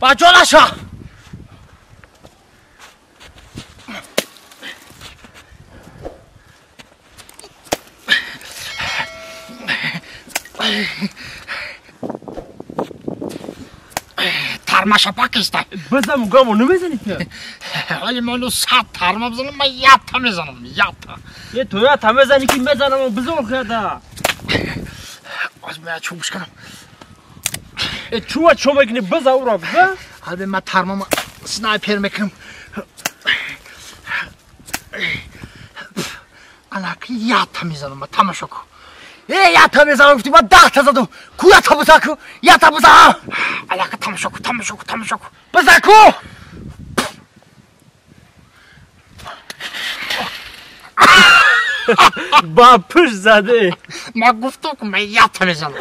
Ба ҷо наша. Тармаша пакиста. Бизам гамо намезани ту. Ҳоли ману 100 тарма бизанам, ман якта мезанам, якта. Е ту якта мезани ки мезанам, бизон хеда. Аз ман чӯбш кунам. Е чува чо мекунӣ, биза ура биза. Ҳали ман тармама снайпер мекунам. Анаки якта мезанам, ман тамошо кун. Э, якта мезанам гуфтӣ, ман 10 та задам. Ку якта биза ку, якта биза. Анака тамошо кун, тамошо кун, тамошо кун. Биза ку. Ба пушт заде. Ман гуфтам ки ман якта мезанам.